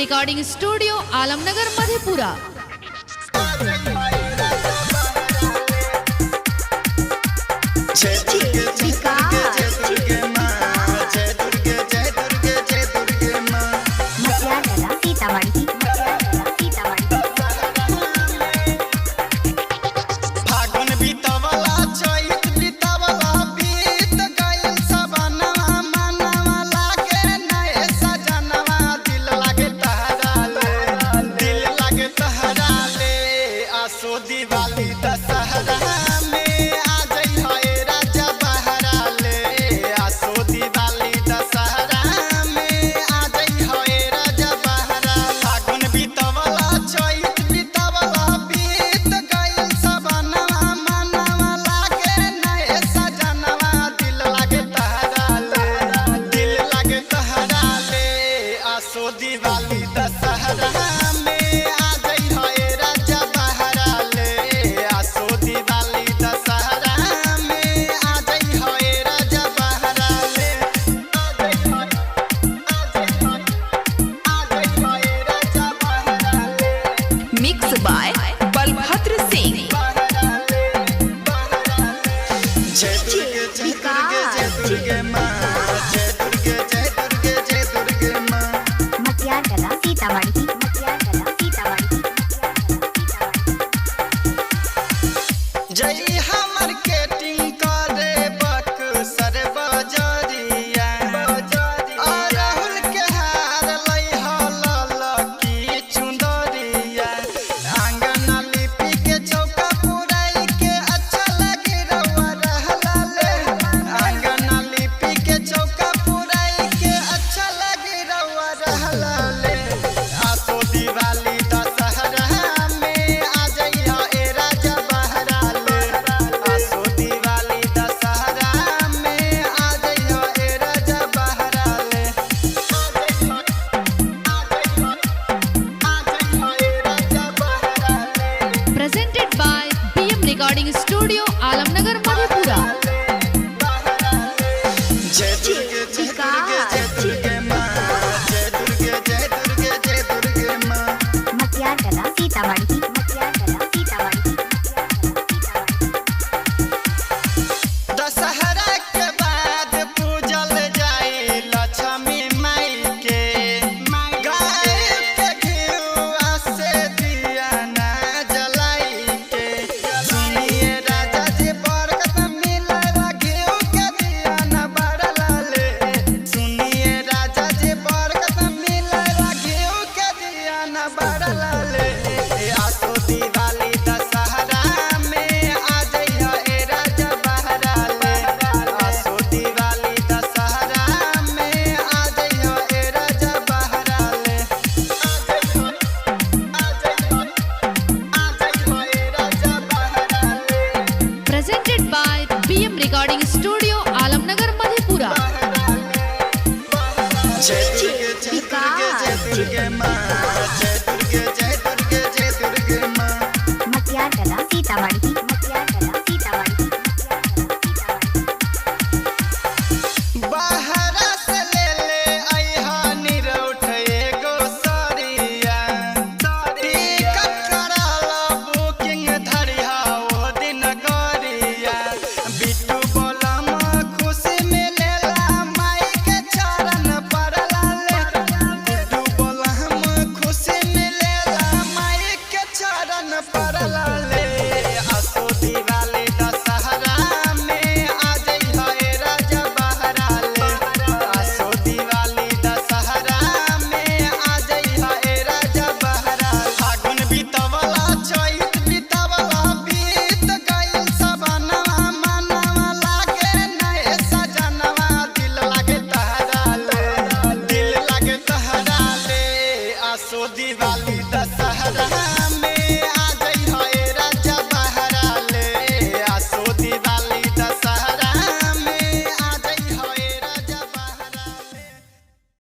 Recording studio, Alamnagar, Madhepura. जय दुर्गे जय दुर्गे जय दुर्गे माँ, जय दुर्गे जय दुर्गे जय दुर्गे माँ। मटियागला सीतामढ़ी, मटियागला सीतामढ़ी। फागुन बीतवला, चैत बीतवला, बीत गइल सवनवा, मनवा लागे नए सजनवा, दिल लागे तहरा ले, दिल लागे तहरा ले। आसो दिवाली दशहरा में आ जइहो ए राजा बहरा ले। आसो दिवाली दशहरा में आ जइहो ए राजा बहरा। फागुन बीतवला, चैत बीतवला, बीत गइल सवनवा, मनवा लागे नए सजनवा, दिल लागे तहरा ले, दिल लागे तहरा ले। आसो दिवाली दशहरा में आ जइहो ए राजा बहरा ले। आसो दिवाली दशहरा में आ जइहो ए राजा बहरा ले। आ जइहो, आ जइहो, आ जइहो ए राजा बहरा ले। Mix by Balbhadra Singh. जय दुर्गे जय दुर्गे जय दुर्गे माँ, जय दुर्गे जय दुर्गे जय दुर्गे माँ। मटियागला सीतामढ़ी, मटियागला सीतामढ़ी, मटियागला सीतामढ़ी। जय हमर केटिंग करे बक्सर बजरिया, आ राहुल के हार लई ललकी चुंदरिया। आंगन लिपि के चौका पुराई के अच्छा लगे रउआ रहला ले। आंगन लिपि के चौका पुराई के अच्छा लगे रउआ रहला ले। आसो दिवाली दशहरा में आ जइहो ए राजा बहरा ले। आसो दिवाली दशहरा में आ जइहो ए राजा बहरा ले। आ जइहो, आ जइहो, आ जइहो ए राजा बहरा ले। Presented by PM recording studio, Alamnagar, Madhepura. जय दुर्गे जय दुर्गे जय दुर्गे माँ, जय दुर्गे जय दुर्गे जय दुर्गे माँ। मटियागला सीतामढ़ी, मटियागला सीतामढ़ी, मटियागला सीतामढ़ी। दशहरा के बाद पूजल जाई लक्ष्मी माई के। गाय के घिउआ से दिया ना जलाई के। सुनिए राजा जी, बरकत मिलला, घिउ के दिया ना बरला ले। सुनिए राजा जी, बरकत मिलला, घिउ के दिया ना बरला ले। आसो दिवाली दशहरा में आ जइहो ए राजा बहरा ले। आसो दिवाली दशहरा में आ जइहो ए राजा बहरा ले। आ जइहो, आ जइहो, आ जइहो ए राजा बहरा ले। Presented by PM recording studio, Alamnagar, Madhepura. जय दुर्गे जय दुर्गे जय दुर्गे माँ, जय दुर्गे जय दुर्गे जय दुर्गे माँ। मटियागला सीतामढ़ी, मटियागला सीतामढ़ी, मटियागला सीतामढ़ी। बाहरा से ले ले अइहा निरौठ एगो सरिया। टिकट कराला बुकिंग धरिहा ओ दिन गरिया। बिट्टू बोलम खुशी मिलेला माई के चरण पड़ला ले। बिट्टू बोलम खुशी मिलेला माई के चरण पड़ला ले। आसो दिवाली दशहरा में आ जइहो ए राजा बहरा ले। आसो दिवाली दशहरा में आ जइहो ए राजा बहरा। फागुन बीतवला, चैत बीतवला, बीत गइल सवनवा, मनवा लागे नए सजनवा, दिल लागे तहरा ले, दिल लागे तहरा ले। आसो दिवाली दशहरा में